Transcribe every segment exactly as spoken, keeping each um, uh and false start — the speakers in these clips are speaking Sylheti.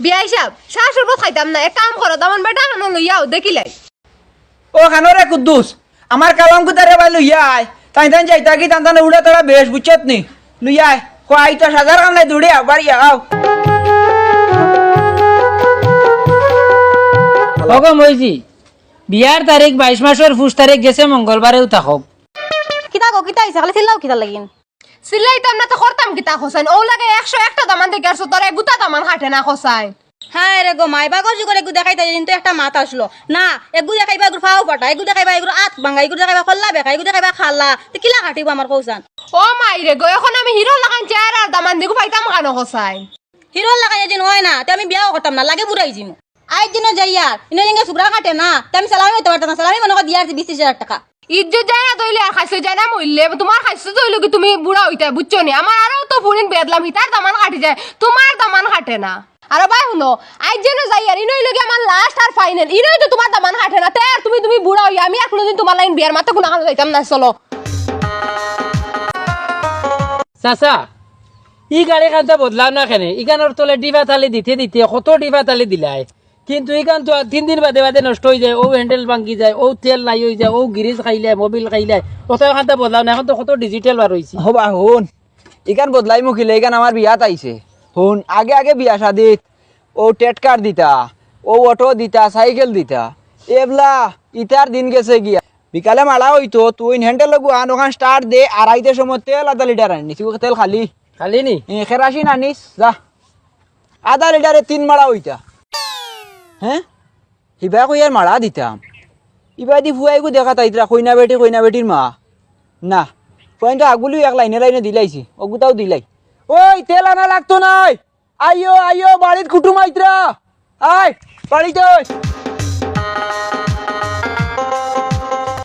বিয়াই সাব, চা শরবত খাইতাম না, এক কাম করো, দামান বেটা খানো লইয়াও, দেখিলাই। ও খানো রে কুদ্দুস, আমার কালাম কুতারে বা লইয়া আয়। তাইন তাইন যাইতা কি, তান তান উড়া তোরা বেশ, বুঝছত নি? লইয়া আয়। কয় তো সাজার কাম নাই, দৌড়ে আও, বাড়ি আও। ওগো মইজি, বিয়ার তারিখ বাইশ মাসর একুশ তারিখ গেছে মঙ্গলবারেউ থাকউক। কিতা গো, কিতা অইছে? খালি চিল্লাও কিতা লাগিন? চিল্লাইতাম না তো করতাম কিতা কছাইন? অউ লাগে একশো একটা দামান দেখিয়ারছো, তোর এগুতা দামান খাটে না কছাইন। হায় রে গো মাই, বাগর যুগর এগু দেখাইতা কিন্তু একটা মাত আছলো না। এগু দেখাইবা এগুর ফাও ফাটা, এগু দেখাইবা এগুর আত ভাঙ্গা, এগু দেখাইবা কল্লা বেকা, এগু দেখাইবা খালা। তে কিলা খাটিবো আমার কছাইন? ও মাই রে গো, অখন আমি হিরোর লাখান চেহারার দামান দিগু পাইতাম কানো কছাইন? হিরোর লাখান যদি অয় না, তে আমি বিয়াও করতাম না, লাগে বুড়াই যিমু। আইজ দিনও যাইয়ার, ইনো যেঙ্গে সুগরা খাটে না, তে আমি সালামি অইতে পারতাম না, সালামি মনো কর দিয়ার বিশ ত্রিশ হাজার টেকা। ইজ্জত যায় না তইলে আর খাইছো যায় না মইলে, তুমার খাইছো তো অইলো কি তুমি বুড়া অইতায়, বুঝছো নি? আমার আরো তো ফুরিন বেদলাম, হিতার দামান খাটি যায়, তুমার দামান খাটে না। আরে ভাই হুনো, আইজ যেন যাইয়ার, ইনো অইলো কি আমার লাস্ট আর ফাইনাল, ইনোই তো তুমার দামান খাটে না, তে আর তুমি, তুমি বুড়া অইয়া, আমি আর কুনুদিন তুমার লাইন বিয়ার মাতে কুনু কানো যাইতাম না, চলো। চাচা, ই গাড়ি খানটা বদলাও না কেনে? ইখানর তলে ডিবা তালি দিতে দিতে কত ডিবা তালি দিলায়, কিন্তু ইখান তো তিন দিন বাদে বাদে নষ্ট অই যায়, অউ হ্যান্ডেল ভাঙ্গি যায়, অউ তেল নাই অই যায়, অউ গ্রিজ খাইলায়, মোবিল খাইলায়, অত ইখানটা বদলাও না, অখন তো কত ডিজিটাল বার অইছে। হবা হুন, ইখান বদলাইমু কিলা, ইখান আমার বিয়াত আইছে। হুন, আগে আগে বিয়া শাদিত অউ টেটকার দিতা, অউ অটো দিতা, সাইকেল দিতা, এবলা ইতার দিন গেছে গিয়া। বিকালে মাড়া অইতো, তুইন হ্যান্ডেল লগু আন, অখান স্টার্ট দে, আড়াইটার সময় তেল আধা লিটার আনিস, তেল খালি। খালি নি? এ, কেরাসিন আনিস, যা। আধা লিটারে তিন মাড়া অইতা। হে? হিবায় কইয়ার মাড়া দিতাম। ইবায়দি ফুয়া ইগু দেখা তাইতরা, কইনা বেটি, কইনা বেটির মা। না, কইন তো আগুলিও এক লাইনে লাইনে দিলাইছি, অগুতাও দিলাই। ওই, তেল আনা লাগতো নায়। আইও, আইও, বাড়িত কুটুম আইতরা। আয়, বাড়িত আয়।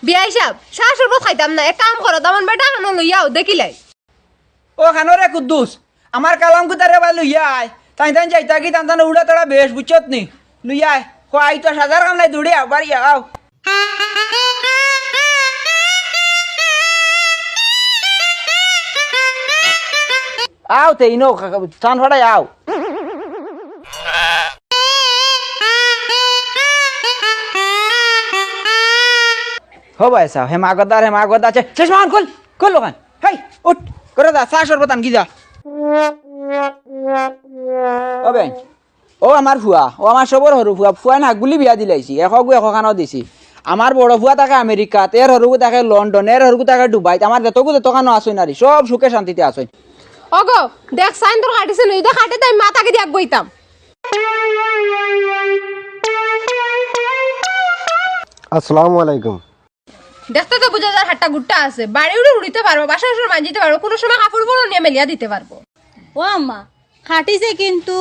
বিয়াই সাব, চা শরবত খাইতাম না, এক কাম করো, দামান বেটা খানো লইয়াও, দেখিলাই। ও খানো রে কুদ্দুস, আমার কালাম কুতারে বা লইয়া আয়। তাইন তাইন যাইতা কি, তান তান উড়া তোরা বেশ, বুঝছত নি? লইয়া আয়। কয় তো সাজার কাম নাই, দৌড়ে আও, বাড়ি আও। আও তে ইনো, টান ফাড়াই আও। হো ভাই সাব, হে মাগদার, হে মাগদার, চে-, চশমা আন, খুল, খুল অখান। হেই, উঠ, করে যা, চা শরবত আন, কি যা। ও ভাই, ও আমার ফুয়া, ও আমার সবর হুরু ফুয়া, ফুয়া না গুলি বিয়া দিলাইছি, একগু একখানো দিছি। আমার বড় ফুয়া থাকে আমেরিকাত, এর হুরুগু থাকে লন্ডন, এর হুরুগু থাকে দুবাইত, আমার যতগু যতখানো আছইন নারী, সব সুখে শান্তিতে আছইন। ওগো, দেখ সাইন তোর কাটিছে নই, দেখ কাটে তাই মাথা কি দিয়া বইতাম। আসসালামু আলাইকুম। দেখতে তো বুঝা যায় হাট্টা গুট্টা আছে, বাড়ি উড়ি উড়িতে পারবো, বাসন উসন মাজিতে পারবো, কুনু সময় কাপড় উপর নিয়া মেলিয়া দিতে পারবো। ও আম্মা, খাটিছে কিন্তু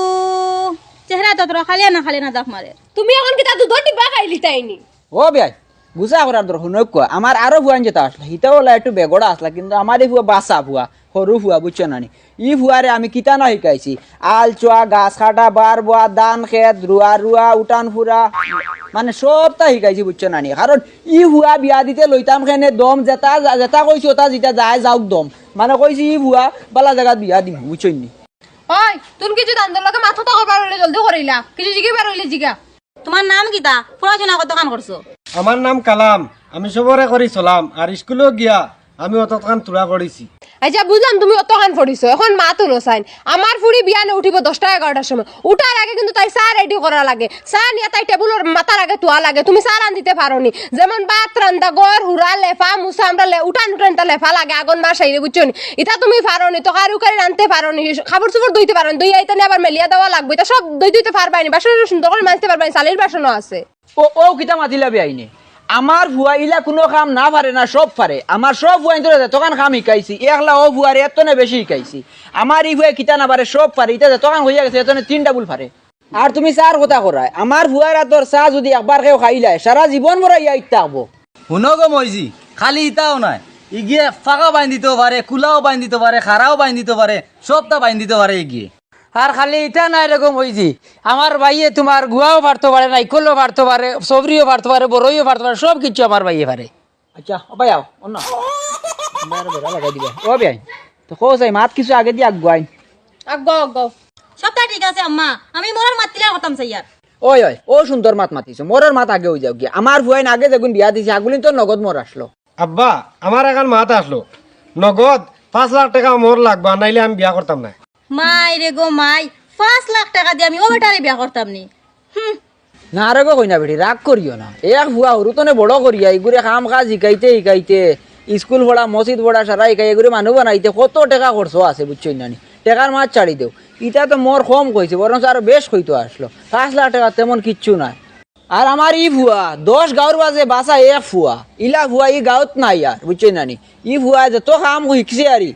চেহারা তো তোরা খালিয়া না খালিয়া না দাগ মারে। তুমি অখন কিতা দুধর ডিব্বা খাইলিতায় নি? ও বিয়াই, গুছা করার দরকার হুনউক্কা, আমার আরো ফুয়াইন যেতা আছলা, হিতা অলা একটু বেগড়া আছলা, কিন্তু আমার ই ফুয়া বাছা ফুয়া, হুরু ফুয়া, বুঝছো না নি? ই ফুয়ারে আমি কিতা না হিকাইছি, আল চোয়া, গাছ কাটা, বার বোয়া, ধান খেত, রুয়া রুয়া, উঠান ফুরা, মানে সবতা হিকাইছি, বুঝছো না নি? কারণ ই ফুয়া বিয়া দিতে লইতাম কেনে দম, যেতা, যেতা কইছি অতা যিতা যায় যাউক দম। মানে কইছি ই ফুয়া বালা জাগাত বিয়া দিমু, বুঝছো নি? ওই, তুন কিছু দান্দর লগে মাত-কথা করবার অইলে জলদি করিলা, কিছু জিগাইবার অইলে জিগা। তুমার নাম কিতা? পড়াশুনা কতখান করছো? আমার নাম কালাম, আমি সবরে করি সালাম, আর স্কুলো গিয়া আমি অতখান তুড়া পড়ছি। আচ্ছা, বুঝলাম তুমি অতখান পড়ছো, অখন মাত হুনো চাইন। আমার ফুড়ি বিয়ানে উঠিবো দশটা এগারোটার সময়, উঠার আগে কিন্তু তাই চা রেডি করা লাগে, চা নিয়া তাই টেবুলর মাথার আগে থুয়া লাগে, তুমি চা রান্ধিতে পারো নি। যেমন ভাত রান্ধা, ঘর হুড়া, লেফা, মুছা, আমরা লে-, উঠান উঠান ইতা লেফা লাগে, আগন মাস আইলে, বুঝছো নি? ইতা তুমি পারো নি, তরকারি উকারি রানতে পারো নি, কাপড় চোপড় ধুইতে পারো নি, ধুইয়া ইতা নিয়া আবার মেলিয়া দেওয়া লাগবো, ইতা সব ধুই ধুইতে পারবায় নি, বাসন সুন্দর করি মাজতে পারবায় নি, চালির বাসনও আছে। ও, ও কিতা মাতিলা বেআইনে? আমার ফুয়া ইলা কুনু কাম না পারে না, সব পারে। আমার সব ফুয়াইন্তরে যতখান কাম হিকাইছি, একলা ও ফুয়ারে এতনে বেশি হিকাইছি। আমার ই ফুয়া কিতা না পারে, সব পারে। ইতা যতখান অইয়া গেছে, এতনে তিন ডাবল পারে। আর তুমি চার কথা করায়, আমার ফুয়ার আতর চা যুদি একবার কেউ খাইলায়, সারা জীবন ভরা ইয়াদ থাকবো। হুনো গো মইজি, খালি ইতাও নায়, ইগিয়ে ফাঁকা বাইন্দিতেও পারে, কুলাও বাইন্দিতেও পারে, খাড়াও বাইন্দিতেও পারে, সবতা বাইন্দিতেও পারে ইগিয়ে। আর খালি ইতা নায় রে গো মইজি, আমার ভাইয়ে তুমার গুয়াও পারতো পারে, নাইকলও পারতো পারে, সবরিও পারতো পারে, বড়ইও পারতো পারে, সব কিচ্ছু আমার ভাইয়ে পারে। আচ্ছা, ও ভাই আও, অন্য। আমার বেড়া লাগাই দিবা। ও ভাই, তো কও চাই, মাত কিছু আগে দি আগুয়াই। আগুয়াও, আগুয়াও। সবতা ঠিক আছে আম্মা, আমি মরর মাত তিলার করতাম চাইয়ার। ওই, ওই, ও সুন্দর মাত মাতিছো, মরর মাত আগে অই যাউক গিয়া। আমার ফুয়াইন আগে যেগুন বিয়া দিছে, আগুলিন তো নগদ মোহর আসলো। আব্বা, আমার এখান মাত আসলো, নগদ পাঁচ লাখ টেকা মোহর লাগবো, আর নাইলে আমি বিয়া করতাম না। মাই রে গো মাই, পাঁচ লাখ টেকা দি আমি অউ বেটারে বিয়া করতাম নি। হুম। না রে গো কইনা বেটি, রাগ করিও না। এক ফুয়া হুরুতনে বড় করিয়া ইগুরে কাম কাজ হিকাইতে হিকাইতে, ইস্কুল পড়া, মসজিদ পড়া, সারা হিকাই ইগুরে মানুষ বানাইতে কত টেকা খরচ আছে, বুঝছো না নি? টেকার মাত ছাড়ি দেও। ইতা তো মোহর কম কইছে, বরঞ্চ আরো বেশ কইতো আসলো। পাঁচ লাখ টেকা তেমন কিচ্ছু নায়। আর আমার ই ফুয়া, দশ গাউর মাঝে বাছা এক ফুয়া। ইলা ফুয়া ই গাউত নাই আর, বুঝছো না নি? ই ফুয়া যত কাম হিকছে আরি,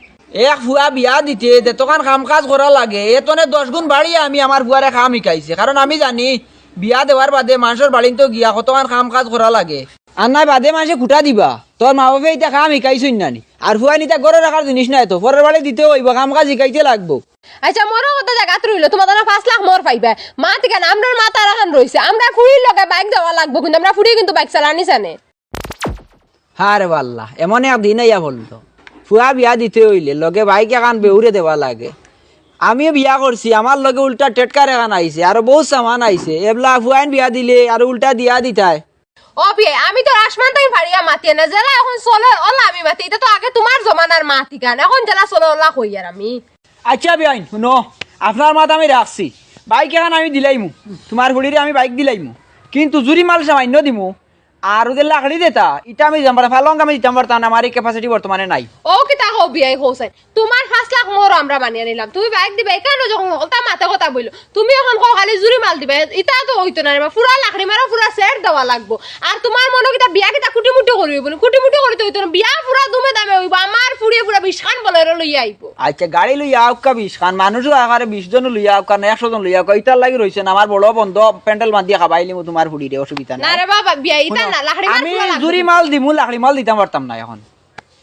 এক ফুয়া বিয়া দিতে যেতখান কাম কাজ করা লাগে, এতনে দশ গুণ বাড়িয়া আমি আমার ফুয়ারে কাম হিকাইছি। কারণ আমি জানি, বিয়া দেওয়ার বাদে মানষর বাড়িন্ত গিয়া কতখান কাম কাজ করা লাগে। আর নায় বাদে মানষে খুটা দিবা, তোর মা বাপে ইতা কাম হিকাইছইন না নি। আর ফুয়াইন ইতা ঘরো রাখার জিনিস নায় তো, পরের বাড়ি দিতেউ অইবো, কাম কাজ হিকাইতে লাগবো। আইচ্ছা, মোরও কথা জাগাত রইলো, তুমার জানা পাঁচ লাখ মোহর পাইবায়। মাত ইখান, আমরার মাত আরাখান রইছে, আমরার ফুড়ির লগে বাইক দেওয়া লাগবো, কিন্তু আমরার ফুড়িয়ে কিন্তু বাইক চালানি জানে। হায় রে আল্লা, এমন এক দিন আইয়া পড়লো। ফুয়া বিয়া দিতে অইলে লগে বাইক এখান বেউরে দেওয়া লাগে। আমিও বিয়া করছি, আমার লগে উল্টা টেটকার এখান আইছে, আরো বউত সামান আইছে। এবলা ফুয়াইন বিয়া দিলে আরো উল্টা দিয়া দিতায়। ও বিয়াই, আমি তো আসমান থাকি ফাড়িয়া মাতি না, যেলা এখন চলে অলা আমি মাতি। ইতা তো আগে তুমার জমানার মাত ইখান, এখন যেলা চলে অলা কইয়ার আমি। আইচ্ছা বিয়াইন, হুনো, আপনার মাত আমি রাখছি, বাইক এখান আমি দিলাইমু, তুমার ফুড়িরে আমি বাইক দিলাইমু, কিন্তু জুরি মাল সামান্য দিমু। আর অউ যে লাকড়ি দেতা, ইতা আমি দিতাম পারতাম, ফালং আমি দিতাম পারতাম না, আমার ই capacity বর্তমানে নাই। ও কিতা কও বিয়াই, কও চাই, তুমার পাঁচ লাখ মোহর আমরা মানিয়া নিলাম, তুমি বাইক দিবায়, কেনে যখন হকলতা মাতে কথা বইলো, তুমি এখন কও খালি জুরি মাল দিবায়, ইতা তো অইতো না রে বা, পুরা লাকড়ি মাল, পুরা set দেওয়া লাগবো। আর তুমার মনো কিতা বিয়া কিতা কুটিমুটি করি অইবো নি? কুটিমুটি করি তো অইতো না, বিয়া পুরা দুমে দামে অইবো, আমার ফুড়িয়ে পুরা বিশখান Bolero লইয়া আইবো। আইচ্ছা, গাড়ি লইয়া আউক্কা বিশখান, মানুষও আকারে বিশ জন লইয়া আউক্কা না একশো জন লইয়া আউক্কা, ইতার লাগি রইছে না, আমার বড় বন্ধ প্যান্ডেল বান্ধিয়া খাবাইলিমু তুমার ফুড়িরে, অসুবিধা নাই। না রে বাবা, বিয়া, ইতা হুনো, না, লাকড়ি মাল আমি পুরা লাগবো। জুরি মাল দিমু, লাকড়ি মাল দিতাম পারতাম না এখন।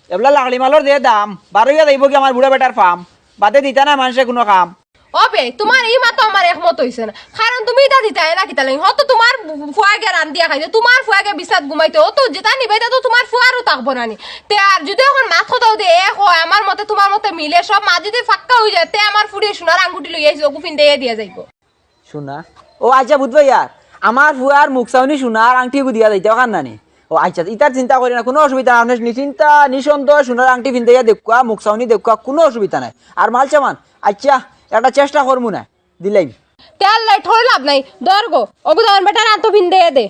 এবলা লাকড়ি মালর যে দাম, বারইয়া যাইবো গি আমার বুড়া বেটার ফাম, বাদে দিতা না মানষে কুনু কাম। ও বে, তুমার ই মাতো আমার একমত অইছে না, কারণ তুমি ইতা দিতায় না কিতা লাগি? হয়তো তুমার ফুয়ায় গিয়া রান্ধিয়া খাইতো, তুমার ফুয়ায় গিয়া বিছনাত ঘুমাইতো, অতো যেতা নিবা ইতা তো তুমার ফুয়ারও থাকবো না নি। তে আর যুদি এখন মাত কথাও দে এক অয়, আমার মতে তুমার মতে মিলে, সব মাত যুদি ফাক্কা অই যায়, তে আমার ফুড়িয়ে সোনার আঙ্গুঠি লইয়া আইছে, অগু ফিন্দাইয়া দিয়া যাইবো। সোনা? ও আইচ্ছা, বুঝবায় আর, আমার ফুয়ার মুখ চাউনি সোনার আংটি এগু দিয়া যাইতা অখান না নি? ও আইচ্ছা, ইতার চিন্তা করি না, কুনু অসুবিধা না, আপনে নিশ্চিন্তা নিঃসন্দেহ সোনার আংটি ফিন্দাইয়া দেখুক্কা, মুখ চাউনি দেখুক্কা, কুনু অসুবিধা নাই। আর মাল সামান, আইচ্ছা, একটা চেষ্টা করমু না, দিলাইমু। তে আর লেট করি লাভ নাই, ধর গো, অগু দামান বেটার আতো ফিন্দাইয়া দে।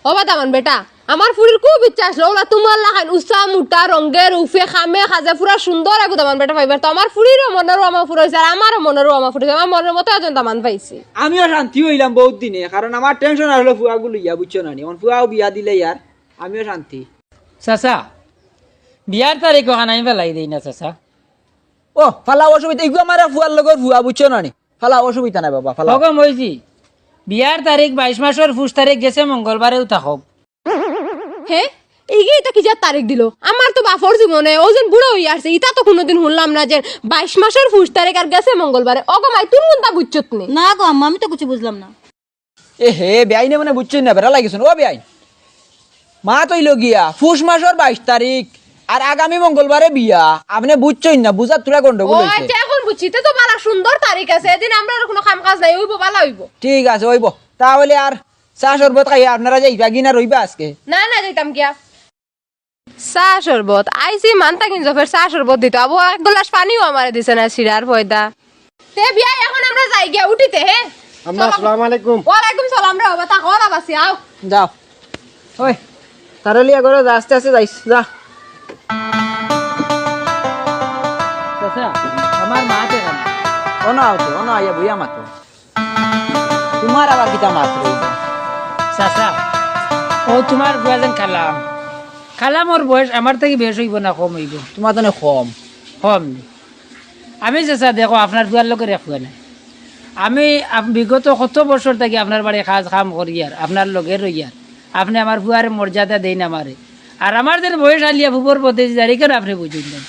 ও বা দামান বেটা, আমার ফুড়ির খুব ইচ্ছা আছিল, অলা তুমার লাখান উচা মুটা, রঙে রূপে, কামে কাজে পুরা সুন্দর এগু দামান বেটা পাইবার। তো আমার ফুড়িরও মনর আমা পুরা অইছে, আর আমারও মনর আমা পুরা অইছে, আমার মনর মতো একজন দামান পাইছি। আমিও শান্তি অইলাম বউত দিনে, কারণ আমার tension আছিল ফুয়াগু লইয়া, বুঝছো না নি? এখন ফুয়াও বিয়া দিলে ইয়ার, আমিও শান্তি। চাচা, বিয়ার তারিখ অখান আমি ফালাই দেই না চাচা। ও, ফালাও, অসুবিধা, ইগু আমার ফুয়ার লগর ফুয়া, বুঝছো না নি? ফালাও, অসুবিধা নাই বাবা, ফালাও। হকম অইছি। বিয়ার তারিখ বাইশ মাসর একুশ তারিখ গেছে মঙ্গলবারেউ থাকউক। হে? ইগিয়ে ইতা কিজাত তারিখ দিলো? আমার তো বাপর জীবনে অউ যেন বুড়া অইয়া আরছে, ইতা তো কুনুদিন হুনলাম না যে বাইশ মাসর একুশ তারিখ আর গেছে মঙ্গলবারে। অগো মাই, তুই কুনতা বুঝছত নি? না গো আম্মা, আমি তো কিছু বুঝলাম না। এ হে, বেয়াইনে মানে বুঝছইন না, বেড়া লাগিছইন। ও বেয়াইন, মাত অইলো গিয়া, পুষ মাসর বাইশ তারিখ, আর আগামী মঙ্গলবারে বিয়া। আপনে বুঝছইন না, বুঝাত থুড়া ও গন্ডগোল অইছে। আচ্ছা, এখন বুঝছি। তে তো বালা সুন্দর তারিখ আছে, এদিন আমরার কুনু কাম কাজ নাই, অইবো, বালা অইবো। ঠিক আছে, অইবো। তাহলে আর চা শরবত খাইয়া আপনারা যাইবা গি না রইবা আজকে? না, না, যাইতাম গিয়া। চা শরবত? আইছি মানতা কিন্তু ফের চা শরবত দিতো। আবু এক গ্লাস পানিও আমারে দিছে না, সিরার পয়দা। তে বিয়াই, এখন আমরা যাই গিয়া উঠিতে, হে? আম্মা, চলো। আসসালামু আলাইকুম। ওয়ালাইকুম সালাম রে বাবা, তা কলা বাসি, আও। যাও। ওই, তাড়ালিয়া করো, যা, আস্তে আস্তে যাইস, যা। চাচা, আমার মা তো এখানে। অনো আও তো, অনো আইয়া বইয়া মাতো। তুমার আবার কিতা মাত রইল? চাচা, অউ তুমার ফুয়া যেন কালাম। কালামর বয়স আমার থাকি বেশ অইবো না কম অইবো? তুমার তনে কম। কম নি? আমি চাচা দেখো, আপনার ফুয়ার লগর এক ফুয়া নাই। আমি আপ-, বিগত কত বছর থাকি আপনার বাড়ি কাজ কাম করিয়ার, আপনার লগে রইয়ার। আপনে আমার ফুয়ারে মর্যাদা দেইন আমারে। আর আমার যেন বয়স আলিয়া ফুবর পথে যার, ইখান আপনে বুঝইন না।